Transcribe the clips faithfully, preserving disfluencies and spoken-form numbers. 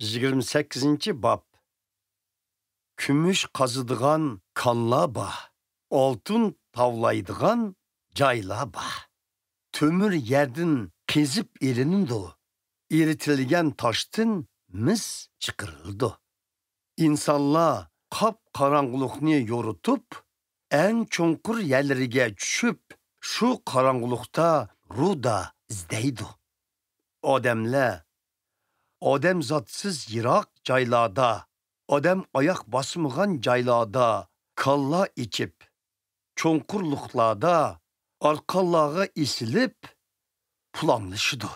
يىگىرمە سەككىزىنچى باب. كۈمۈش قازىدىغان كانلار بار، ئالتۇن تاۋلايدىغان جايلار بار. تۆمۈر يەردىن قېزىپ ئېلىنىدۇ، ئېرىتىلگەن تاشتىن مىس چىقىرىلىدۇ. ئىنسانلار قاپقاراڭغۇلۇقنى يورۇتۇپ، ئەڭ چوڭقۇر يەرلىرىگە چۈشۈپ، شۇ قاراڭغۇلۇقتا رۇدا ئىزدەيدۇ. ئادەملەر ئادەمزاتسىز يىراق جايلاردا، ئادەم ئاياق باسمىغان جايلاردا كاللا ئېچىپ، چوڭقۇرلۇقلاردا ئارقانلارغا ئېسىلىپ پۇلاڭلىشىدۇ.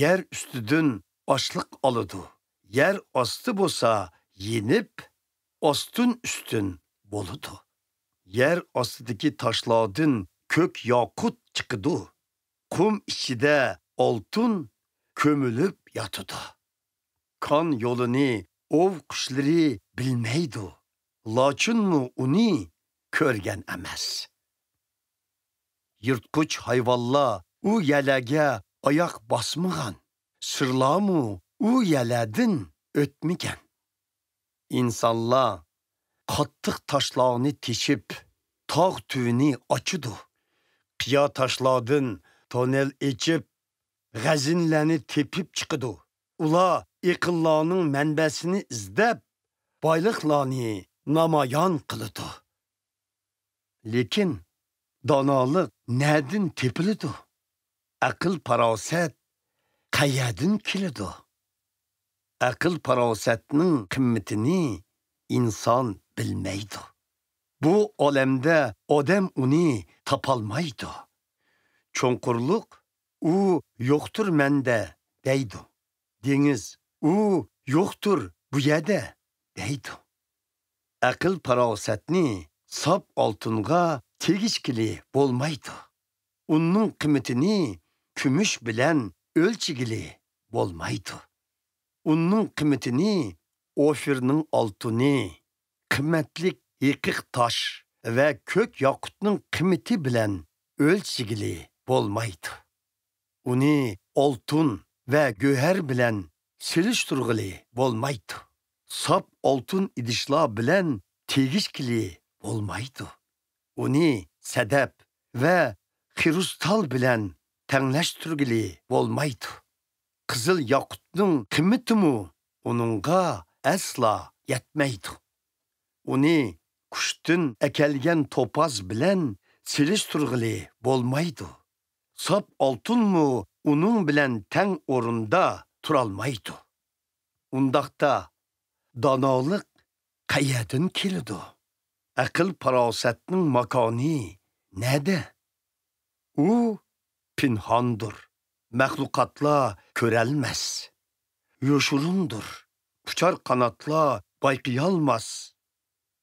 يەر ئۈستىدىن ئاشلىق ئالىدۇ، يەر ئاستى بولسا يېنىپ، ئاستىن ئۈستۈن بولىدۇ. يەر ئاستىدىكى تاشلاردىن كۆك ياقۇت چىقىدۇ، قۇم ئىچىدە ئالتۇن كۆمۈلۈپ ياتىدۇ. كان يولىنى ئوۋ قۇشلىرى بىلمەيدۇ، لاچىنمۇ ئۇنى كۆرگەن ئەمەس. يىرتقۇچ ھايۋانلار ئۇ يەرلەرگە ئاياق باسمىغان، شىرلارمۇ ئۇ يەرلەردىن ئۆتمىگەن. ئىنسانلار قاتتىق تاشلارنى تېشىپ، تاغ تۈۋىنى ئاچىدۇ. قىيا تاشلاردىن توننېل ئېچىپ، خەزىنىلەرنى تېپىپ چىقىدۇ. ئۇلار ئېقىنلارنىڭ مەنبەسىنى ئىزدەپ، بايلىقلارنى نامايان قىلىدۇ. لېكىن دانالىق نەدىن تېپىلىدۇ؟ ئەقىل-پاراسەت قەيەردىن كېلىدۇ؟ ئەقىل-پاراسەتنىڭ قىممىتىنى ئىنسان بىلمەيدۇ. بۇ ئالەمدە ئادەم ئۇنى تاپالمايدۇ. چوڭقۇرلۇق «ئۇ يوقتۇر مەندە» دەيدۇ. دېڭىز «ئۇ يوقتۇر بۇ يەردە» دەيدۇ. ئەقىل-پاراسەتنى ساپ ئالتۇنغا تېگىشكىلى بولمايدۇ. ئۇنىڭ قىممىتىنى كۈمۈش بىلەن ئۆلچىگىلى بولمايدۇ. ئۇنىڭ قىممىتىنى ئوفىرنىڭ ئالتۇنى، قىممەتلىك ھېقىق تاش ۋە كۆك ياقۇتنىڭ قىممىتى بىلەن ئۆلچىگىلى بولمايدۇ. ئۇنى ئالتۇن ۋە گۆھەر بىلەن سېلىشتۇرغىلى بولمايدۇ. ساپ ئالتۇن ئىدىشلار بىلەن تېگىشكىلى بولمايدۇ. ئۇنى سەدەپ ۋە خرۇستال بىلەن تەڭلەشتۈرگىلى بولمايدۇ. قىزىل ياقۇتنىڭ قىممىتىمۇ ئۇنىڭغا ئەسلا يەتمەيدۇ. ئۇنى كۇشتىن ئەكەلگەن توپاز بىلەن سېلىشتۇرغىلى بولمايدۇ. ساپ ئالتۇنمۇ ئۇنىڭ بىلەن تەڭ ئورۇندا تۇرالمايدۇ. ئۇنداقتا، دانالىق قەيەردىن كېلىدۇ؟ ئەقىل-پاراسەتنىڭ ماكانى نەدە؟ ئۇ پىنھاندۇر، مەخلۇقاتلار كۆرەلمەس. يوشۇرۇندۇر، ئۇچار قاناتلار بايقىيالماس.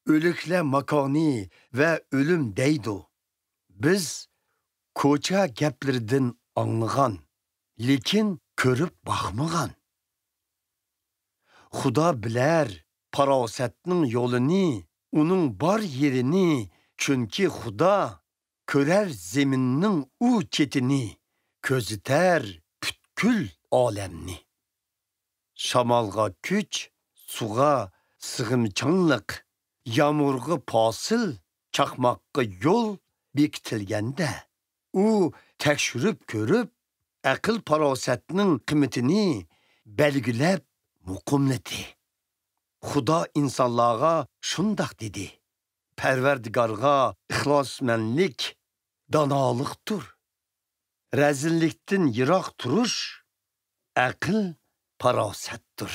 ئۆلۈكلەر ماكانى ۋە ئۆلۈم دەيدۇ. بىز كوچا گەپلىرىدىن ئاڭلىغان، لېكىن كۆرۈپ باقمىغان. خۇدا بىلەر پاراسەتنىڭ يولىنى، ئۇنىڭ بار يېرىنى، چۈنكى خۇدا كۆرەر زېمىننىڭ ئۇ چېتىنى، كۆزىتەر پۈتكۈل ئالەمنى. شامالغا كۈچ، سۇغا سىغىمچانلىق، يامغۇرغا پاسىل، چاقماققا يول بېكىتىلگەندە، ئۇ تەكشۈرۈپ كۆرۈپ، ئەقىل-پاراسەتنىڭ قىممىتىنى بەلگىلەپ مۇقىملىدى. خۇدا ئىنسانلارغا شۇنداق دېدى: «پەرۋەردىگارغا ئىخلاسمەنلىك دانالىقتۇر. رەزىللىكتىن يىراق تۇرۇش ئەقىل-پاراسەتتۇر.»